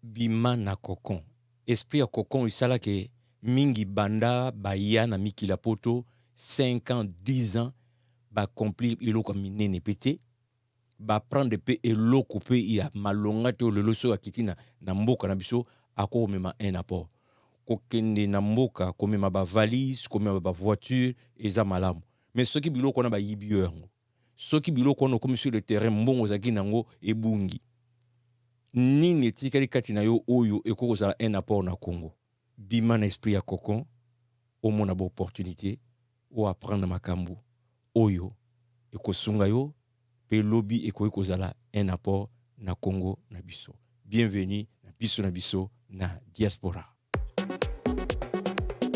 Bima na cocon. Esprit ya cocon esala ke mingi banda baya na mikili ya poto 5 ans, 10 ans ba accomplir eloko ya minene pe te, ba prendre pe eloko pe ya malonga te oyo lelo soki akiti na, na mboka na biso akoki komema un apport. Kokende na mboka komema ba valise, komema ba voiture eza malamu mais soki biloko wana bayibi yo yango, Soki biloko wana okomi sur le terrain, mbongo ozalaki na yango ebungi. Nini etikali kati na yo oyo ekoki kozala un apport na Congo? Bima na esprit ya cocon, omona ba opportunites, o apprendre makambu oyo ekosunga yo pe lobi ekoki kozala un apport na Congo na biso. Bienvenue na biso na biso na diaspora.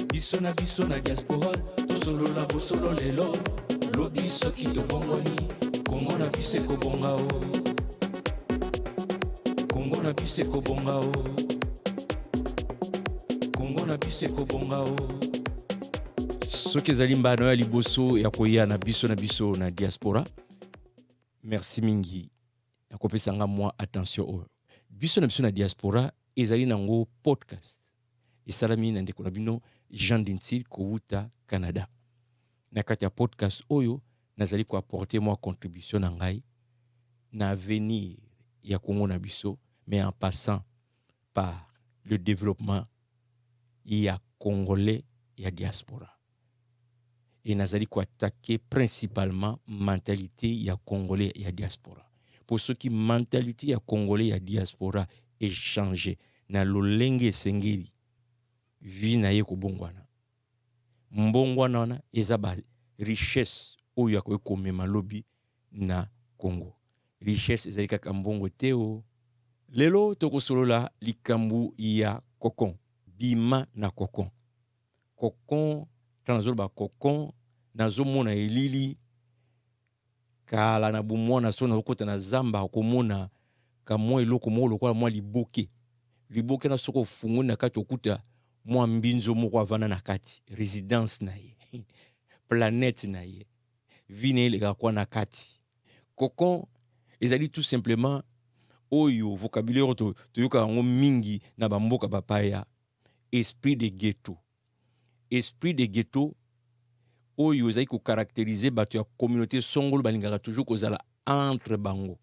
Biso na biso na diaspora tosolola bosolo lelo lobi soki tobongoli Kongo na biso ekobonga o Kongo na biso ekobonga o Kongo na biso ekobonga o. Soki ezali mbano ya liboso ya koya na biso na biso na diaspora, merci mingi na kopesa nga mwa attention oyo. Biso na biso na diaspora ezali nango podcast esalami na ndeko na bino Jean Dinsil kowuta Canada. Na kati ya podcast oyo nazali ko apporter mwa contribution na ngai na avenir ya Congo na biso, mais en passant par le développement ya Congolais ya diaspora. Et nazali ko attaquer principalement mentalite ya Congolais ya diaspora. Po soki mentalite ya Congolais ya diaspora e changer na lolenge esengeli, vie na ye ekobongwana. Mbongwana wana eza ba richesse oyo akoki komema lobi na Congo. Richesse ezali kaka mbongo te o. Lelo tokosolola likambo ya cocon. Bima na cocon. Cocon, tango nazoloba cocon, nazomona elili kala na bomwana soki nazokota na zamba okomona ka mwa eloko moko lokola mwa liboke. Liboke na soki ofungoli na kati okuta mwa mbinzo moko avanda na kati, residence na ye, planète na ye, vie na ye elekaka kwa na kati. Cocon ezali tout simplement oyo vocabulaire oyo toyokaka yango mingi na ba mboka bapaya, esprit de ghetto. Esprit de ghetto oyo ezali ko caracteriser bato ya communaute songolo, balingaka toujours kozala entre bango.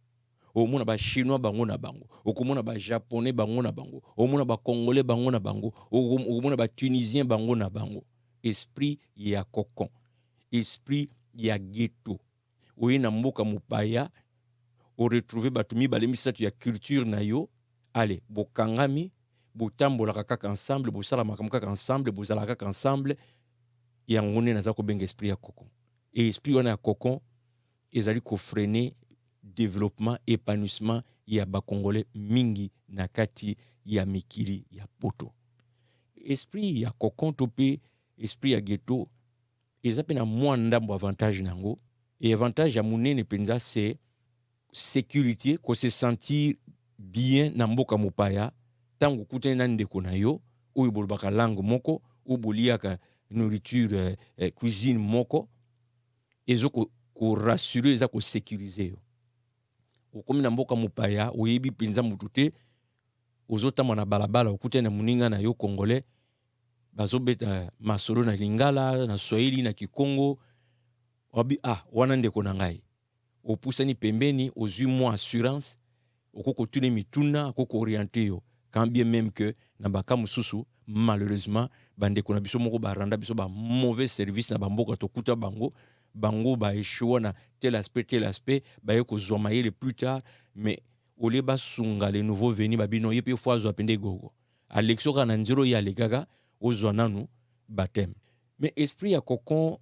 Okomona ba chinois bango na bango, okomona ba japonais bango na bango, okomona ba congolais bango na bango, okomona ba tunisien bango na bango. Esprit ya cocon, esprit ya ghetto. Oye na mboka mopaya, o retrouver bato mibale misato ya culture na yo, allez bokangami, botambolaka kaka ensemble, bosala makambo kaka ensemble, bozalaka kaka ensemble. Yango nde naza kobenga esprit ya cocon. Et esprit wana ya cocon ezali ko freiner developpement, epanouissement ya ba congolais mingi na kati ya mikili ya poto. Esprit ya cocon to pe esprit ya ghetto eza pe na mua ndambo avantage na yango, et avantage ya munene penza c'est securite, ko se sentir bien na mboka mopaya tango okutani na ndeko na yo oyo bolobaka langue moko, oyo boliaka nourriture, cuisine moko, ezo ko rassurer, eza ko securiser yo. Okomi na mboka mopaya, oyebi penza mutu te, ozo tambola na balabala okutani na moninga na yo congolais, bazobeta masolo na lingala, na swahili, na kikongo, obi ah wana ndeko na ngai. Opusani pembeni, ozui mua assurance, okoki kotuna ye mituna, akoki ko orienter yo, quand bien meme que na ba cas mosusu malheureusement ba ndeko na biso moko ba renda biso ba mauvais service na ba mboka tokuta bango, bango ba echoua na tel aspect, tel aspect, baye kozua mayele plus tard, mais au lieu basunga les nouveaux venus ba bino ye pe faut azua pende gogo. Alekisi yo kaka na nzela oyo ye alekaka, ozua nanu bapteme. Mais esprit ya cocon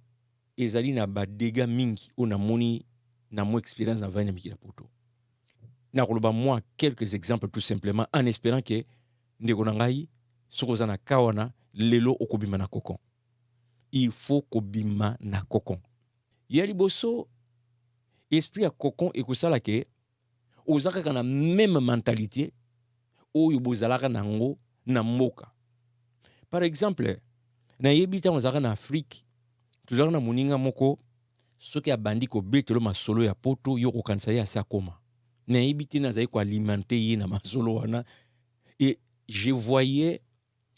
ezali na ba degats mingi oyo namoni na mwa experience na vandi na mikili ya poto. Nakoloba mwa quelques exemples tout simplement en esperant que ndeko na ngai soki oza na cas wana lelo okobima na cocon. Il faut kobima na cocon. Ya liboso, esprit ya cocon ekosala ke oza kaka na meme mentalite oyo bozalaka na yango na mboka. Par exemple, nayebi ntango nazalaka na Afrique, tozalaka na moninga moko, soki abandi kobetelo masolo ya poto, yo okokanisa ye asi akoma. Nayebi te nazali ko alimenter ye na masolo wana. Et je voyais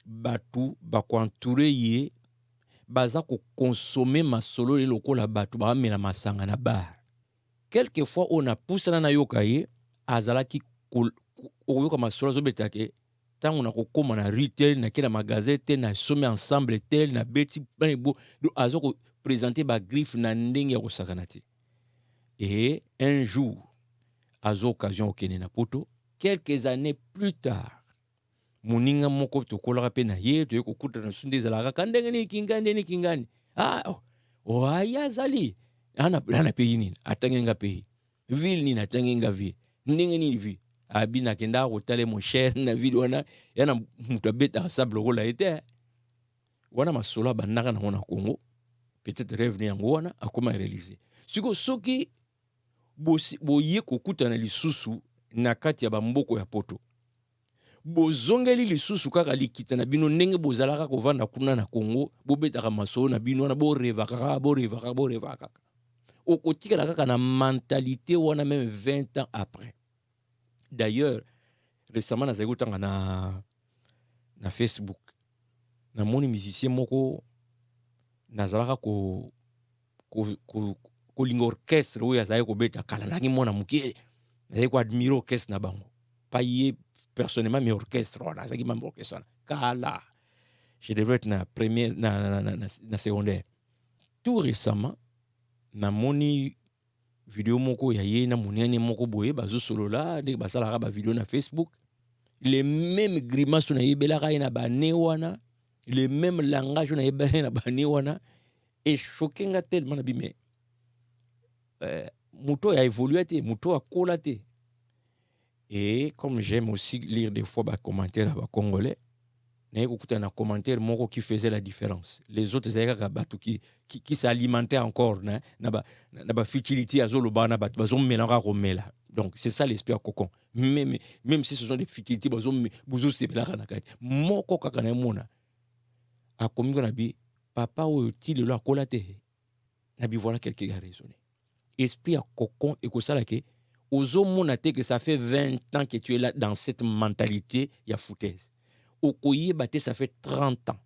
bato bakoentoure ye, baza kokonsome masolo ye lokola bato baamela masanga na bar. Quelquefois oyo napusana nayoka ye, azalaki okoyoka masolo azobeta ke ntango nakokóma na rue tel, nake na magasin tel, nasomi ensemble tel, nabeti bo. Donc aza koprésente bagriffe na ndenge ya kosakana te. Et un jour azwa occasion okende na Poto. Quelques années plus tard, moninga moko tokolaka mpe na ye, toye kokutana su nde ezalaka kaka ndenge nini, kingani ndenge nini, kingani, ah, oh, oh, aye azali ana pays nini, atangi nga pays, ville nini, atangi nga ville, ndenge nini ville. Abi nakendaka kotala mon cher na ville wana, ya na moto abetaka sable lokola ye te. Wana masolo abandaka nango na Congo, peut-être rêve ne yango wana akoma réaliser. Sikoyo soki boye kokutana lisusu na kati ya bamboko ya Poto, bozongeli lisusu kaka likita na bino ndenge bozalaka kovanda kuna na Congo, bobetaka masolo na bino wana, borevaka kaka, borevaka, borevaka kaka, okotikala kaka na mentalité wana même 20 ans après. D'ailleurs, récemment nazali kotanga na Facebook, namoni musicien moko nazalaka kolinga ko orchestre oyo azalaki kobeta kala. Nazalaki mwana moke, nazalaki koadmire orchestre na bango, pas ye personnellement, mais orchestre wana. Azalaki membre orchestre wana kala, je devrais être na première, na secondaire. Tout récemment namoni video moko ya ye na monene moko boye, bazosolola ndenge basalaka bavideo na Facebook. Les mêmes grimaces oyo nayebelaka ye na bane wana, le même langage oyo nayebelaka ye na bane wana, echoke nga tellement na bime, moto oyo aévolue te, moto oyo akola te. Et comme j'aime aussi lire des fois bacommentaire ya bacongolais, naye kokutana na commentaire moko qui faisait la différence. Les autres ezalaki kaka bato qui s'alimentaient encore na bafutilité, azoloba na bato bazomela kaka komela. Donc c'est ça l'esprit ya cocon. Même si ce sont des futilités, bozosepelaka na kati. Moko kaka na ye akomi ko na bi papa oyo ti lelo akola te. Na bi voilà quelqu'un a raisonné. Esprit ya cocon ekosala ke ozomona te que ça fait 20 ans que tu es là dans cette mentalité ya foutaise, okoyeba te ça fait 30 ans.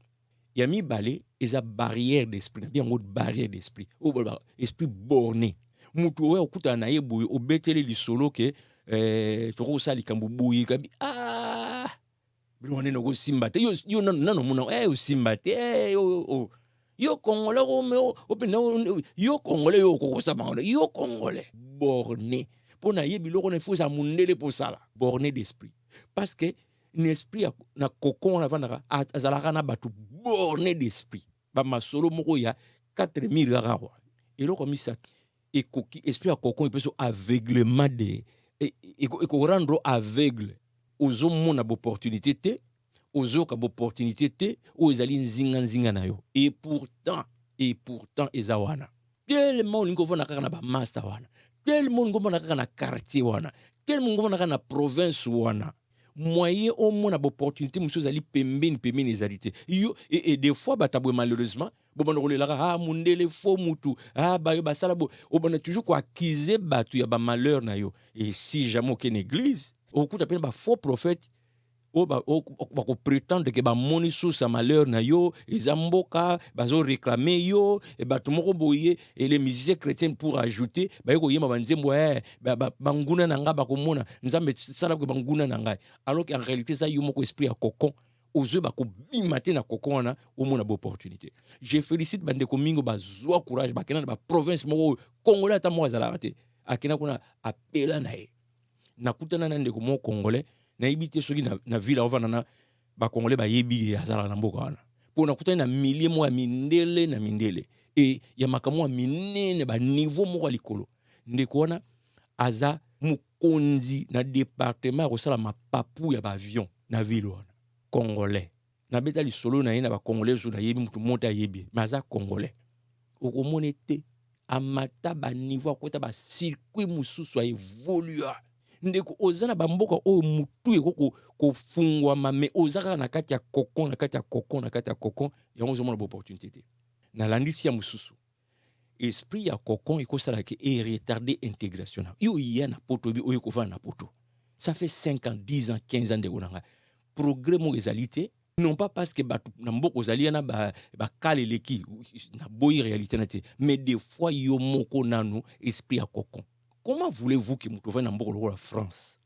Ya mibale eza barrière d'esprit. Na bi yango barrière d'esprit oyo balobaka esprit borné. Mutu oyo okutana na ye boye, obeteli lisolo ke tokoki kosala likambo boye, kabi ah, biloko wana okosimba te. Yo nano omona osimba te, yo Congolais, openda yo Congolais, yo okokosama wana, yo Congolais borné. Mpo na ye biloko wana ifo ezala mondele mpo osala. Borné d'esprit, parce que na esprit na cocon wana avandaka, azalaka na bato borné d'esprit, bamasolo moko ya 4000 kaka wa. Eloko ya misato ekoki, esprit ya cocon epesi aveuglement de ekorendre aveugle. Ozomona baopportunité te, ozoyoka baopportunité te oyo ezali nzinganzinga na yo. Et pourtant eza wana. Tellement olingi kovanda kaka na bamaster wana, tellement olingi kovanda kaka na quartier wana, tellement olingi kovanda kaka na province wana, moyen omona baopportunité mosusu ezali pembeni pembeni ezali te. Yo et des fois bato boye, malheureusement, bobanda kolelaka: ah, mundele fo mutu, ah, bayo basala bo. Obanda toujours koaccuser bato ya bamalheur na yo. Et si jamais okende église, okuta pene bafaux prophète oyo bakoprétendre ke bamoni source ya malheur na yo eza mboka, bazoréclame yo bato moko boye. Et les musiciens chrétiens, pour ajouter, baye koyemba banzembo: banguna na ngai bakomona, Nzambe sala ke banguna na ngai, alors qu'en réalité eza yo moko esprit ya cocon. Ozoyeba kobima te na cocon wana, omona baopportunité. Je félicite bandeko mingi bazwa courage, bakenda na baprovince moko oyo Congolais ata moko azalaka te. Akenda kuna, apela na ye. Nakutana na ndeko moko Congolais, nayebi te soki na ville aovanda na bacongolais bayebi ye azalaka na mboka wana, mpo nakutani na milieu moko ya mindele na mindele e ya makambo ya minene, baniveau moko ya likolo. Ndeko wana aza mokonzi na département ya kosala mapapu ya baavion na ville wana. Congolais, nabeta lisolo na ye na bacongolais so nayebi motu moko te ayebi, mais aza Congolais. Okomona ete amata baniveau, akota bacircuit mosusu, aévolua. Ndeko, oza na bamboka oyo mutu ekoki kofungwama, mais oza kaka na kati ya cocon, na kati ya cocon, na kati ya cocon yango, ozomona baopportunité te. Nalandisi ya mosusu, esprit ya cocon ekosalaka eretarde intégration na yo. Ya na Poto, oyebi oyo kovanda na Poto, ça fait 5 ans, 10 ans, 15 ans. Ndeko na ngai, Progrès moko ezali te, non pas parce que bato na mboka ozali wana bakala eleki, naboyi réalité na te, mais des fois yo moko nanu esprit ya cocon. Comment voulez-vous que moto ovandi na mboka lokola France,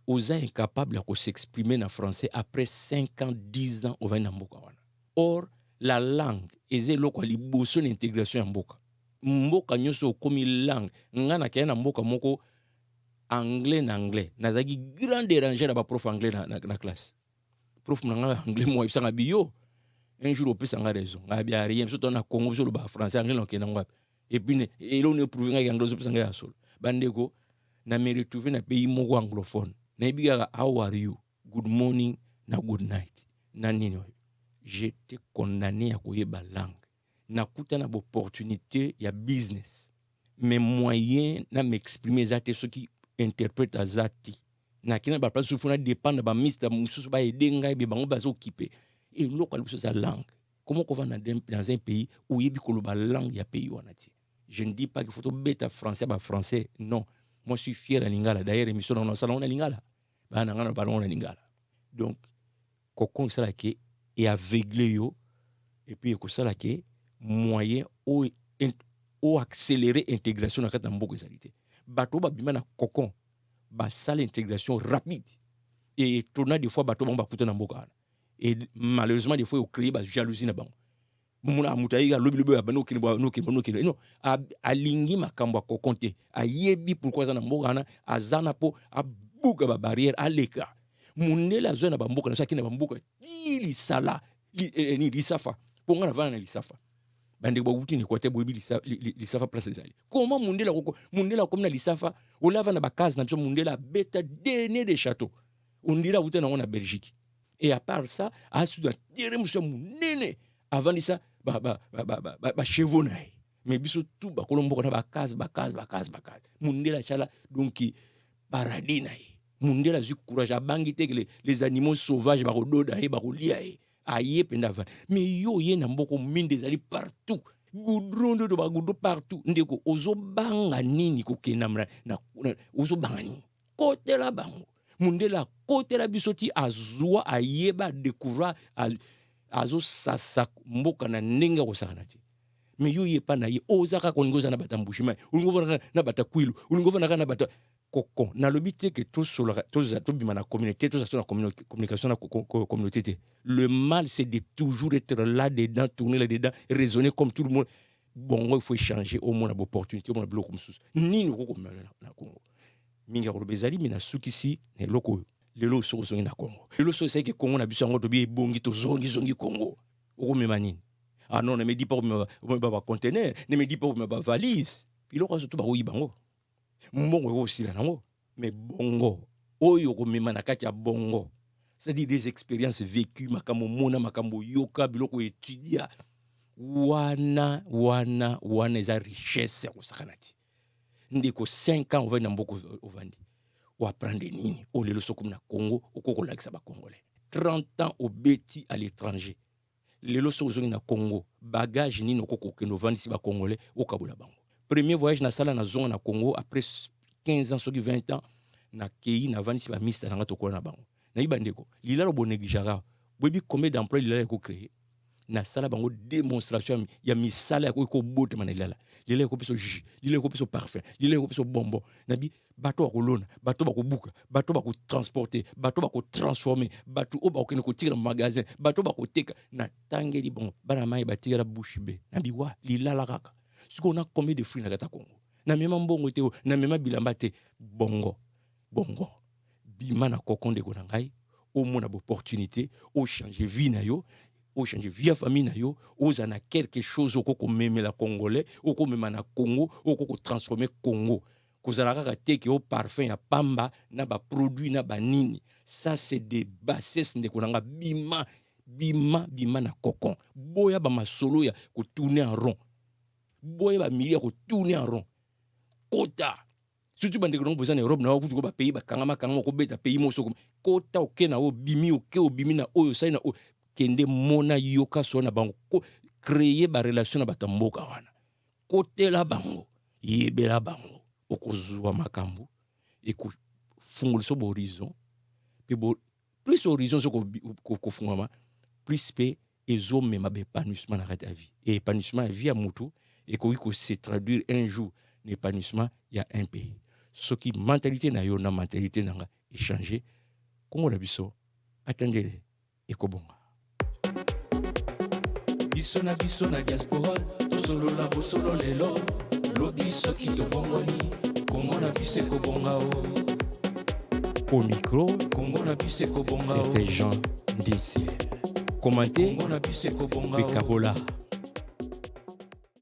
oza incapable ya kos'exprimer na français après 5 ans, 10 ans ovandi na mboka wana? Or la langue eza eloko ya liboso na intégration ya mboka. Mboka nyonso okomi langue. Nga nakei na mboka moko, anglais na anglais, nazalaki grand déranger na baprof anglais na classe. Prof na nga anglais moko ayebisanga bi: "Yo, un jour opesanga raison." Ngai bi: "Rien, biso to na Congo, biso oloba français, anglais nakokenda ngo wapi?" Et puis eloko eprouve ngai anglais ozopesa ngai ya solo. Bandeko, na me retrouve na pays moko anglophone, nayebi kaka "How are you?", "Good morning" na "Good night" na nini oyo. J'étais condamné ya koyeba langue. Nakuta na baopportunité ya business, mais moyen na m'exprimer eza te soki interprète aza te. Nakei na baplace mosusu, na dépendre bamista mosusu baede ngai, be bango baza okipe. Eloko ya liboso eza langue. Comment kovanda dans un pays, oyebi koloba langue ya pays wana te? Je ne dis pas qu'il faut tobeta français bafrançais, non. Moi, je suis fier na lingala. D'ailleurs, émission na nasala ngo na lingala, bana na ngai na bango na lingala. Donc cocon esalaka eaveugle yo, et puis ekosala ke moyen oyo oaccélérer intégration na kati na mboka ezali te. Bato oyo babima na cocon basala intégration rapide et étonnant. Des fois bato bango bakuta na mboka wana, et malheureusement, des fois ocréer bajalousie na bango. Mona moto ayebi, alobi lobi, abandi okende, okende, okende. Non, alingi makambo ya cocon te. Ayebi pourquoi aza na mboka wana, aza na mpo abuka babarrière, aleka. Mundele azwa na bamboka na so, akende na bamboka ti lisala nini, lisafa. Mpo nga navanda na lisafa, bandeko bawuti na Équateur, boyebi lisafa place ezali. Comment mundele akoko, mundele akomi na lisafa, olava na bacase na biso? Mundele abeta dernier de château, ondire awuta nango na Belgique. Et à part ça, asusu na terrain mosusu ya monene, avandisa bachevaux na ye. Mais biso tu bakolo mboka na bacase, bacase, bacase, bacase. Mundele achala donc paradis na ye. Mundele azwi courage, abangi te ke les animaux sauvages bakododa ye, bakolia ye. Aye mpenza avandi. Mais yo oye na mboka, minde ezali partout, goudron nde to bagoudron partout. Ndeko, ozobanga nini kokenda na, ozobanga nini? Kotela bango. Mundele akotela biso ti azwa, ayeba, adécouvra, azosasa mboka na ndenge akosakana te. Mais yo ye epa na ye, oza kaka olingi oza na bato ya Mbujimayi, olingi ovanda na bato ya Kwilu, olingi ovanda kaka na bato cocon. Nalobi te ke tosolaka, tobima na communauté, tozala so na communication na communauté te. Le mal, c'est de toujours être là dedans, tourner là dedans, raisonner comme tout le monde. Bongo il faut échanger, omona baopportunité, omona biloko mosusu nini okoki komela na Congo. Mingi ya koloba ezali, me nasukisi na eloko oyo. Lelo soki ozongi na Congo, lelo soki esaliki Congo na biso yango, tobi ebongi, tozongizongi Congo, okomema nini? Ah non, ne me dis pas omema baconteneur, ne me dis pas omema bavalise. Biloko nyonso to bakoyiba yango, mbongo ekosila nango. Mais bongo oyo okomema na kati ya bongo, c'est-à-dire des expériences vécues, makambo omona, makambo oyoka, biloko étudia wana, wana wana eza richesse ya kosakana ti. Ndeko, 5 ans ovandi na mboka, ovandi, oapprendre nini oyo lelo soki na Congo okoki kolakisa bacongolais? 30 ans obeti à l'étranger, lelo soki ozongi na Congo, bagage nini okoki kokende ovandisi bacongolais, okabola bango? Premier voyage nasala, nazonga na Congo après 15 ans, soki 20 ans, nakei, navandisi bamista na nga, tokola na bango. Nayebi bandeko, lilalo bonégligeaka. Boyebi combien d'emploi lilala ekocréer? Nasala bango démonstration ya misala yakoki kobotama na lilala. Lilala ekopesa jus, lilala ekopesa parfum, lilala ekopesa bonbon. Nabi bato bakolona, bato bakobuka, bato bakotransporte, bato bakotransforme, bato oyo bakokende kotikela magasin, bato bakoteka. Natangeli bango, bana mai batikela bouche bée. Nabi wa lilala kaka sikoyo na combien de fruits na kati ya Congo? Namema mbongo te, namema bilamba te. Bongo bongo bima na cocon, ndeko na ngai, omona baopportunité, ochange vie na yo, ochange vie ya famille na yo, oza na quelque chose okoki komemela congolais, okomema na Congo, okoki kotransforme Congo. Kozala kaka te ke o parfum ya pamba na baproduit na banini, ça c'est des bassesses. Ndeko na nga, bima, bima, bima na cocon. Boya bamasolo ya kotourne en rond, boya bamili ya kotourne en rond. Kota, surtout bandeko nango boza na Europe, na bakutu ko bapays bakangama kangama, kobeta pays moko soko kota, oke na oyo, obimi, oke, obimi na oyo, osali na oyo, kende, mona, yoka so na bango, créer barelation na bato ya mboka wana, kotela bango, yebela bango, okozwa makambo ekofungolisa bohorizon mpe. Plus horizon ezo kofungwama, plus mpe ezomema baépanouissement na kati ya vie. Et épanouissement ya vie ya mutu ekoki kose traduire un jour na épanouissement ya un pays. Soki mentalité na yo na mentalité na nga échange, Kongo na biso atandele ekobonga. Biso na biso na diaspora, tosolola bosolo lelo, lobi soki tobongoli, Kongo na biso ekobonga o. Au micro, Kongo na biso ekobonga o. c'était Jean Ndinsiel. Commentez Kongo na biso ekobonga mpe o. kabola.